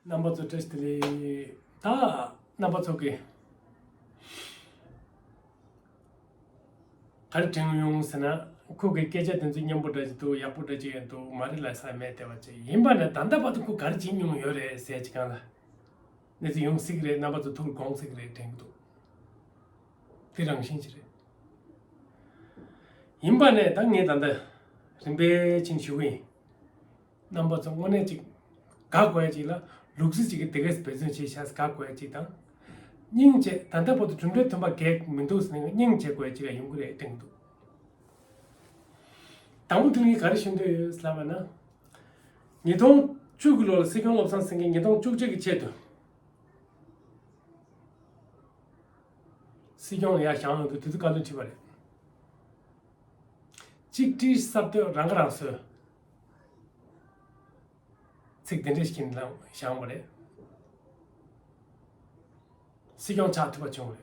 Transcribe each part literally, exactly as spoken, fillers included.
རྣམ་པ་ཚོ་བཀྲ་ཤིས་བདེ་ལེགས། ད་རྣམ་པ་ཚོ་གིས་ག་རེ་དྲན་ཡོང་ཟེར་ན། ཁོ་གི་སྐད་ཆ་དེ་ཚོ་སྙན་པོ་འདྲ་ཅིག་འདུག། ཡག་པོ་འདྲ་ཅིག་ཡང་འདུག། མ་རེད་ལབ་ས་མེད་བསྡད་པ་ཅིག་ཡིན་པ་ན། ད་ལྟ་བར་དུ་ཁོ་ག་རེ་བྱེད་མྱོང་ཡོད་རེད་ཟེར་ཅིག་གང་ལ་གནས་ཚུལ་ཡོང་སྲིད་ཀྱི་རེད། རྣམ་པ་ཚོ་ཐུགས་ལ་དགོངས་སྲིད་ཀྱི་རེད་དྲན་གྱི་འདུག། དེ་རང་བཞིན་ཅིག་རེད། ཡིན་པ་ནས་ད་ངས་ད་ལྟ་རིམ་པས་ཕྱིན་ཞུ་གི་ཡིན། རྣམ་པ་ཚོ་དངོས་གནས་ཅིག་དགའ་དགོས་ཅིག་ལ། ལུགས་སྲོལ་ཅིག་གི་དེ་གས་འབད་བརྩོན་བྱེད་ཤག་དགའ་དགོས་ཅིག་དང་། སྙིང་རྗེ། ད་ལྟ་བར་དུ་གྲུབ་འབྲས་ཐོན་པ་གས་མི་འདུག་ཟེར་ནས་སྙིང་རྗེ་དགོས་ཅིག་ཡོང་གི་རེད་དྲན་གྱི་འདུག། དང་པོ་དེ་ངས་ག་རེ་ཞུ་འདོད་ཡོད་ལབ་པ་ན། ཉིས་སྟོང་བཅུ་གི་ལོ་ལ་སྲིད་སྐྱོང་བློ་བཟང་སེང་གེ་ཉིས་སྟོང་བཅུ་གཅིག་གི་ཆེད་དུ་སྲིད་སྐྱོང་ལ་ཡར་བཞེངས་ཡོང་དུས། དེ་དུས་བཀའ་བློན་ཁྲི་པ་རེད། གཅིག་སྒྲིལ་གསར་གཏོད་རང་ཁ་རང་གསོའི་ཚིག་དེ་འདྲ་ཞིག་གིས་ལ་བཞེངས་པ་རེད། སྲིད་སྐྱོང་ཆགས་ཐུབ་པ་བྱུང་བ་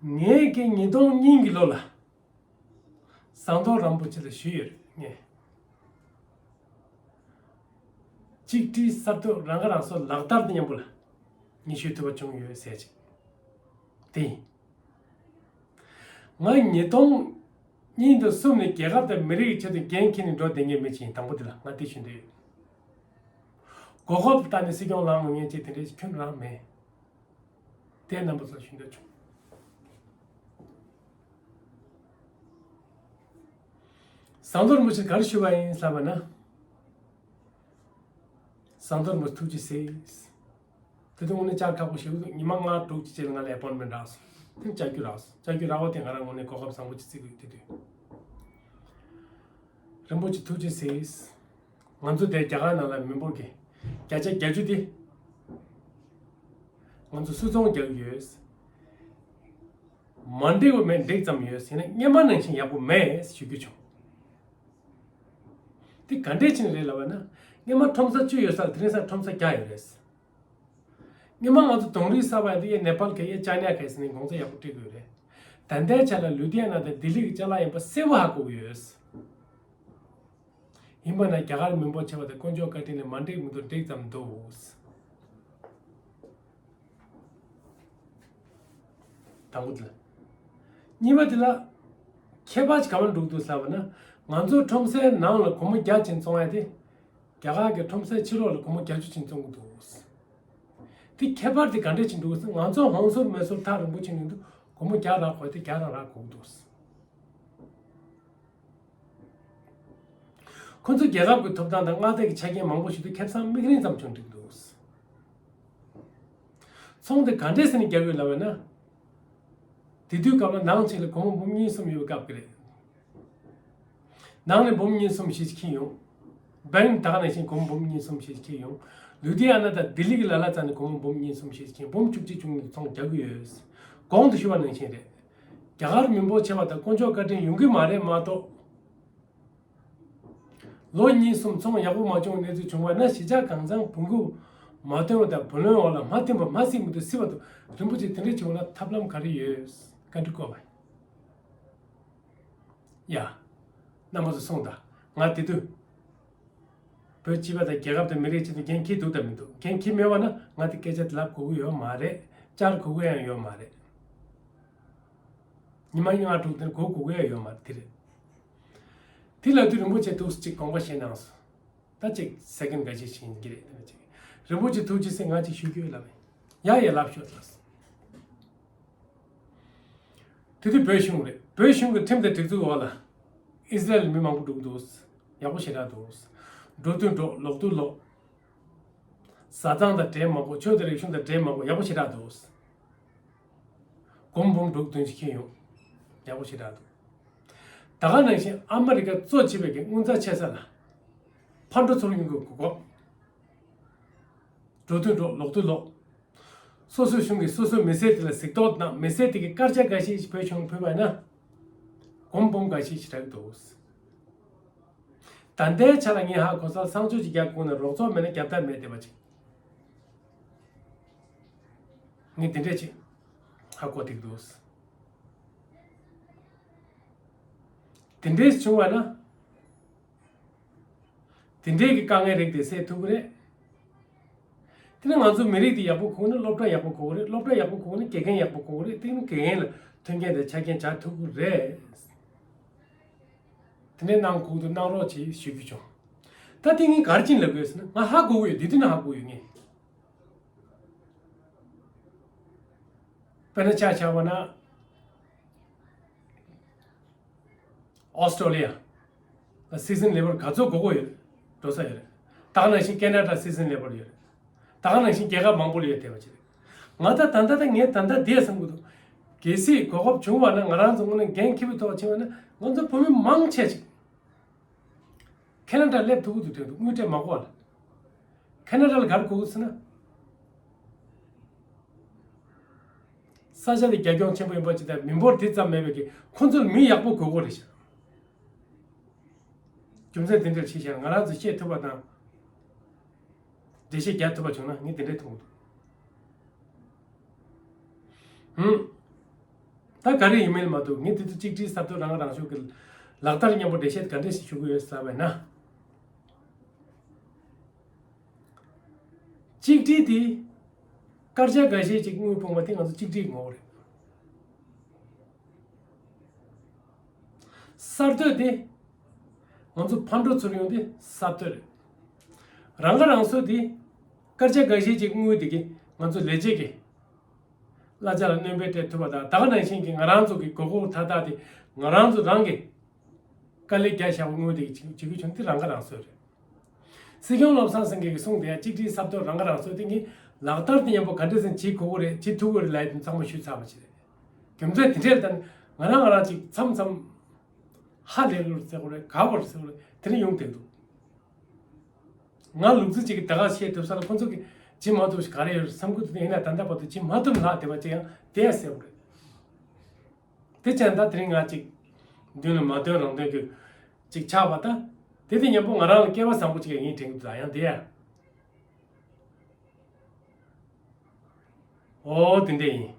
རེད། ངས་ཀྱི་ཉིས་སྟོང་གཉིས་ཀྱི་ལོ་ལ་ཟམ་གདོང་རིན་པོ་ཆེ་ལ་ཞུས་ཡོད་རེད། ངས་གཅིག་སྒྲིལ་གསར་གཏོད་རང་ཁ་རང་གསོ་ལག་བསྟར་དང་མཉམ་པོ་ལ་ངས་ཞུ་ཐུབ་པ་བྱུང་ཡོད་ཟེར་ཅིག། དེ་ཡིན། ང་ཉིས་སྟོང་གཉིས་དང་གསུམ་ནས་རྒྱལ་ཁབ་དང་མི་རིགས་ཀྱི་ཆེད་དུ་འགན་འཁྱེར་ནས་འགྲོ་བསྡད་མཁན་མི་ཅིག་ཡིན། དང་པོ་དེ་ལ་ང་དེ་ཞུ་འདོད་ཡོད། གོ་སྐབས་བལྟས་ནས་སྲིད་སྐྱོང་ལངས་མཁན་ཅིག་དེ་འདྲ་ཞིག་ཁྱོན་རང་མེད། དེ་རྣམ་པ་ཚོར་ཞུ་འདོད་བྱུང་། ཟམ་གདོང་རིན་པོ་ཆེར་ག་རེ་ཞུས་པ་ཡིན་ལབ་པ་ན། ཟམ་གདོང་རིན་པོ་ཆེ་ཐུགས་རྗེ་གཟིགས། དེ་དུས་དངོས་གནས་བཅར་ཁག་པོ་ཞིག་འདུག། ཉི་མ་ལྔ་དྲུག་ཅིག་རྗེས་ལ་ང་ལ་ཨེ་པོན་མེན་ཊི་རག་སོང་། དེ་བཅར་རྒྱུ་རག་སོང་། བཅར་རྒྱུ་རག་པ་དེ་ང་རང་ངོས་ནས་གོ་སྐབས་བཟང་པོ་ཅིག་བརྩི་གི་ཡོད། དེ་དུས་རིན་པོ་ཆེ་ཐུགས་རྗེ་གཟིགས། ང་ཚོ་དེ་རྒྱ་གར་ནང་ལ་མི་འབོར་གྱི་བརྒྱ་ཆ་བརྒྱད་ཅུ་དེ་ང་ཚོ་སུད་ཚོང་རྒྱག་གི་ཡོད། མ་འགྲིག་པ་མེད། འགྲིག་ཙམ་ཡོད་ཟེར་ན། སྔོན་མ་ནང་བཞིན་ཡག་པོ་མེད་ཞུ་རྒྱུ་བྱུང་། དེ་ག་འདྲས་ཕྱིན་རེད་ལབ་པ་ན། སྔོན་མ་ཁྲོམ་ས་བཅུ་ཡོད་ས་ལ་དེ་རིང་སང་ཁྲོམ་ས་བརྒྱ་ཡོད་རེད། སྔོན་མ་ང་ཚོ་དོང་རིགས་གསར་པ་ཡོད་དུས་ཡ་ནེ་པཱལ་ག་ཡ་ཅཱ་ནེ་ག་ཟེར་ནས་གོང་ཚད་ཡག་པོ་སྤྲད་དགོས་རེད། ད་ལྟའི་ཆ་ལ་ལུ་དྷི་ཡ་ན་དང་ལྡི་ལི་གི་ཅ་ལག་ཡིན་པ་གསལ་པོ་ཧ་གོ་གི་ཡོད། ཡིན་པ་ན་རྒྱ་གར་མི་འབོར་ཆེ་བ་དང་དཀོན་མཆོག་བཀའ་དྲིན་ནས་མ་འགྲིག་མི་འདུག། འགྲིག་ཙམ་འདུག། དང་པོ་དེ་ལ། གཉིས་པ་དེ་ལ། ཁྱད་པར་ག་པར་འགྲོ་གི་འདུག་ཟེར་བ་ན། ང་ཚོ་ཁྲོམ་སའི་ནང་ལ་སྒོར་མོ་བརྒྱ་ཅིག་བཙོང་ཡ་དེ། རྒྱ་གར་གྱི་ཁྲོམ་སའི་ཕྱི་ལོགས་ལ་སྒོར་མོ་བརྒྱད་ཅུ་ཅིག་བཙོང་གི་འདུག། དེ་ཁྱད་པར་དེ་ག་འདྲས་ཅིག་འདུག་ཟེར། ང་ཚོ་ཧོང་སུར་མེ་སུར་ཐག་རིང་པོ་ཕྱིན་ནས་འདུག། སྒོར་མོ་བརྒྱ་རག་དགོས་དེ་བརྒྱ་རང་རག་དགོས་འདུག། ཁོ་ཚོ་རྒྱལ་ཁབ་ཀྱི་ཐོབ་ཐང་དང་མངའ་སྡེ་གི་ཆ་རྐྱེན་མང་པོ་ཞིག་ཏུ་ཁེ་བཟང་མིག་རིལ་ཙམ་བྱུང་འགྲིག་འདུག། ཚོང་དེ་ག་འདྲས་ཟེར་ནས་རྒྱག་དགོས་ལབ་པ་ན། དེ་དུས་སྐབས་ལ་ནང་གཅིག་ལ་སྒོར་མོ་འབུམ་གཉིས་གསུམ་ཡོད་པའི་སྐབས་ཀྱི་རེད། ནང་ནས་འབུམ་གཉིས་གསུམ་ཞིག་འཁྱེར་ཡོང་། བེང་ད་ག་ནང་བཞིན་སྒོར་མོ་འབུམ་གཉིས་གསུམ་ཞིག་འཁྱེར་ཡོང་། ལུ་དྷི་ཡ་ན་དང་ལྡི་ལི་གི་ལ་ལ་རྩ་ནས་སྒོར་མོ་འབུམ་གཉིས་གསུམ་ཞིག་འཁྱེར། འབུམ་བཅུ་གཅིག་བཅུ་གཉིས་ཚོང་རྒྱག་གི་ཡོད། གོང་དུ་ཞུས་པ་ནང་བཞིན་རེད། རྒྱ་གར་མི་འབོར་ཆེ་བ་དང་དཀོན་མཆོག་བཀའ་དྲིན་ཡོང་གི་མ་རེད་མ་གཏོགས། ལོ་གཉིས་གསུམ་ཚོང་ཡག་པོ་མ་བྱུང་བའི་གནས་ཚུལ་བྱུང་བ་ན། གཞིས་ཆགས་གང་ཚང་བོང་གུ་མ་བཏོན་པ་དང་བུ་ལོན་འོག་ལ་མ་བཏོན་པ་མ་སྲིད་མི་འདུག། སྲིད་པ་འདུག། རིན་པོ་ཆེ་དེ་འདྲ་བྱུང་ན་ཐབས་ལམ་ག་རེ་ཡོད། བཀའ་འདྲི་བསྐོར་བ་ཡ། རྣམ་པ་ཚོ་གསུངས་དང་། ང་དེ་དུས་བོད་སྤྱི་པ་དང་རྒྱལ་ཁབ་དང་མི་རིགས་ཆེད་དུ་འགན་འཁྱེར་འདུག་དང་མི་འདུག། འགན་འཁྱེར་མེད་པ་ན་ང་དེ་སྐད་ཆ་དེ་ལབ་དགོས་ཀྱི་ཡོད་མ་རེད། བཅར་དགོས་ཀྱི་ཡང་ཡོད་མ་རེད། ཉི་མ་ལྔ་དྲུག་དེར་གོ་དགོས་ཀྱི་ཡང་ཡོད་མ་རེད། དེ་རེད། དེ་ལབ་དུས་རིན་པོ་ཆེ་ཐུགས་གཅིག་དགོངས་པ་བཞེས་གནང་སོང་། ད་ཅིག་སེ་ཀེན་ཌི་འགའ་ཤས་ཤིག་ཡིན་གྱི་རེད། དེ་ནས་ཅིག་རིན་པོ་ཆེ་ཐུགས་རྗེ་ཆེ། ང་ཅིག་ཞུ་རྒྱུ་ཡོད་ལབ་ཡིན། ཡ་ཡ་ལབ་ཤོག་ལབ་སོང་། དེ་དུས་བོད་གཞུང་རེད། བོད་གཞུང་གི་ཁྲིམས་དང་སྒྲིག་འཛུགས་འོག་ལ་ཨི་སི་རེལ་མི་མང་པོ་འགྲོ་གི་འདུག། ཡག་པོ་ཞེ་དྲག་འདུག། འགྲོ་དུས་འགྲོ། ལོག་དུས་ལོག། བཟའ་ཚང་དང་འབྲེལ་མ་དགོས། ཆོས་དང་རིག་གཞུང་དང་འབྲེལ་མ་དགོས། ཡག་པོ་ཞེ་དྲག་འདུག། སྒོར་མོ་འབུམ་དྲུག་བདུན་ཅིག་འཁྱེར་ཡོང་། ཡག་པོ་ཞེ་དྲག་འདུག། ད་ག་ནང་བཞིན་ཨ་མི་རི་ཀ་གཙོ་བྱས་པའི་གི་དངུལ་རྩ་ཆེ་ས་ལ་ཕར་འགྲོ་ཚུར་འོང་གི་གོ་སྐབས། འགྲོ་དུས་འགྲོ། ལོག་དུས་ལོག། སོ་སོའི་གཞུང་གིས་སོ་སོའི་མི་སེར་དེ་ལ་གཟིགས་རྟོག་གནང་། མི་སེར་དེ་གིས་སྐར་ཆ་འགའ་ཤས་ཤིག་བོད་གཞུང་ལ་ཕུལ་བ་ཡིན་ན། སྒོར་མོ་འབུམ་འགའ་ཤས་ཤིག་རག་གི་འདུག། ད་ལྟའི་ཆ་ལ་ངས་ཧ་གོ་ས་ལ་གསང་སྤྱོད་ཅིག་རྒྱག་དགོས་ན་རོགས་ཚོགས་མེད་ན་རྒྱབ་ཐབས་མེད་བསྡད་པ་ཅིག། ངས་དེ་འདྲས་ཅིག་ཧ་གོ་བསྡད་ཀྱི་འདུག། དེ་འདྲས་བྱུང་བ་ན། དེ་འདྲའི་གི་དཀའ་ངལ་རིགས་དེ་སེལ་ཐུབ་ཀྱི་རེད། དེ་ནས་ང་ཚོ་མི་རིགས་དེ་ཡག་པོ་དགོས་ན་སློབ་གྲྭ་ཡག་པོ་དགོས་ཀྱི་རེད། སློབ་གྲྭ་ཡག་པོ་དགོས་ན་དགེ་རྒན་ཡག་པོ་དགོས་ཀྱི་རེད། དེ་ནས་དགེ་རྒན་ལ་མཐུན་རྐྱེན་དང་ཆ་རྐྱེན་སྦྱར་ཐུབ་ཀྱི་རེད། དེ་འདྲའི་གནང་དགོས་འདུག་གནང་རོགས་བྱེད་ཞུ་རྒྱུ་བྱུང་། ད་དེ་ངས་ག་རེ་བྱས་ནས་ལབ་དགོས་ཟེར་ན། ང་ཧ་གོ་གི་ཡོད། དེ་དུས་ནས་ཧ་གོ་ཡོད་ངས། དཔེར་ན་ཆ་བཞག་པ་ན། ཨོ་སི་ཀྲོ་ལི་ཡ་ལ་སི་ཛན་ལེ་བར་ག་ཚོད་དགོས་ཀྱི་ཡོད། འགྲོ་ས་ཡོད་རེད། ད་ག་ནང་བཞིན་ཁེ་ན་ཌ་སི་ཛན་ལེ་བར་ཡོད་རེད། ད་ག་ནང་བཞིན་རྒྱལ་ཁབ་མང་པོ་ལ་ཡོད་བསྡད་པ་ཅིག་རེད། ང་ད་ད་ལྟ་ད་ངས་ད་ལྟ་བསྡད་བསམ་གྱི་འདུག་གལ་སྲིད་གོ་སྐབས་བྱུང་བ་ན་ང་རང་ཚོ་དངོས་གནས་འགན་འཁྱེར་བའི་ཐོག་ཕྱིན་པ་ན། ང་ཚོ་བོད་མི་མང་ཆེ་ཅིག་ཁེ་ན་ཌ་སླེབས་ཐུབ་ཀྱི་འདུག་དྲན་འདུག་དངུལ་སྤྲད་མ་དགོས་པ་ལ། ཁེ་ན་ཌ་ལ་ག་རེ་དགོས་ཀྱི་ཟེར་ན། ས་ཆ་དེ་རྒྱ་ཁྱོན་ཆེན་པོ་ཡིན་པ་ཅིག་དང་མི་འབོར་དེ་ཙམ་མེད་པའི་གི། ཁོ་ཚོར་མི་ཡག་པོ་དགོས་ཀྱི་རེད་ཤག་རྒྱུ་མཚན་དེ་འདྲར་ཕྱིན་བྱས་ན་ང་རང་ཚོས་བཤད་ཐུབ་པ་དང་འགྲེལ་བཤད་རྒྱག་ཐུབ་པ་བྱུང་ན་ངས་དེ་འདྲའི་མཐོང་གི་འདུག་ཧུམ། ད་ག་རེ་ཡིན་མིན་མ་གཏོགས་ངས་དེ་ཚོ་གཅིག་སྒྲིལ་ཟབ་ཏོག་རང་རང་ཤུགས་ཀྱིས་ལག་བསྟར་མཉམ་པོ་འགྲེལ་བཤད་ག་འདྲ་ཞིག་ཞུ་གི་ཡོད་ཟེར་བ་ཡིན་ན། གཅིག་སྒྲིལ་དེ་སྐར་ཆ་འགའ་ཤས་ཅིག་དངུལ་སྤུངས་པ་དེ་ང་ཚོ་གཅིག་སྒྲིལ་ངོ་བོ་རེད། གསར་གཏོད་དེ་ང་ཚོ་ཕར་འགྲོ་ཚུར་ཡོང་དེ་གསར་གཏོད་རེད། རང་ཁ་རང་གསོ་དེ་སྐར་ཆ་འགའ་ཤས་ཅིག་དངུལ་དེ་གིས་ང་ཚོ་ལས་བྱེད་ཀྱི་གླ་ཆ་ལ་སྣོན་པ་སྤྲད་ཐུབ་པ་དང་། ད་ག་ནང་བཞིན་གྱི་ང་རང་ཚོ་གི་དགོས་མཁོ་མཐའ་དག་དེ་ང་རང་ཚོ་རང་གི་དཀའ་ལས་རྒྱག་བཞག་པའི་དངུལ་དེ་གིས་བྱེད་རྒྱུ་བྱུང་དེ་རང་ཁ་རང་གསོ་རེད། སྲིད་སྐྱོང་བློ་བཟང་སེང་གེ་གིས་གསུངས་དེ་ཡང་གཅིག་སྒྲིལ་ཟབ་ཏོག་རང་ཁ་རང་གསོ་དེ་ངས་ལག་བསྟར་དེ་མཉམ་པོ་ག་འདྲ་ཟིན་བྱེད་དགོས་ཀྱི་རེད། བྱེད་ཐུབ་ཀྱི་རེད་ལབ་ཡ་དེ་ཚང་མ་ཞུས་ཚར་བ་ཞིག་རེད། རྒྱུ་མཚན་དེ་འདྲ་ལ་བརྟེན་ང་རང་ང་རང་ཅིག་མཚམས་མཚམས་ཧ་ལས་རུ་ཟེར་དགོས་རེད། ག་བར་ཟེར་དགོས་རེད། དེ་འདྲ་ཡོང་བསྡད་འདུག་ང་ལུག་རྫི་ཅིག་གིས་ད་ག་བཤད་ཐུབ་ས་ལ་ཁོ་ཚོ་གིས་བྱེད་མ་ཐུབ་ཞིག་ག་རེ་ཡོད་རེད་བསམ་གྱི་འདུག་དེ་ཡིན་ན་ད་ལྟ་བར་དུ་བྱེད་མ་ཐུབ་ལྷག་བསྡད་པ་ཅིག་ཡང་བསྡད་ཟེར་དགོས་རེད། དེ་བྱས་ན་ད་དེ་རིང་ང་ཅིག་མདུན་ལ་མ་འདོན་རང་འདོན་གྱི་ཅིག་ཆགས་པ་ད། དེ་དེ་མཉམ་པོ་ང་རང་ལ་སྐལ་བ་བཟང་པོ་ཅིག་ཡིན་དྲན་གྱི་འདུག་ཡང་དེ་ཡ། ཨོ་དེ་འདྲ་ཡིན།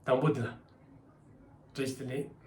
དང་པོ་དེ་ལ། བཀྲ་ཤིས་བདེ་ལེགས།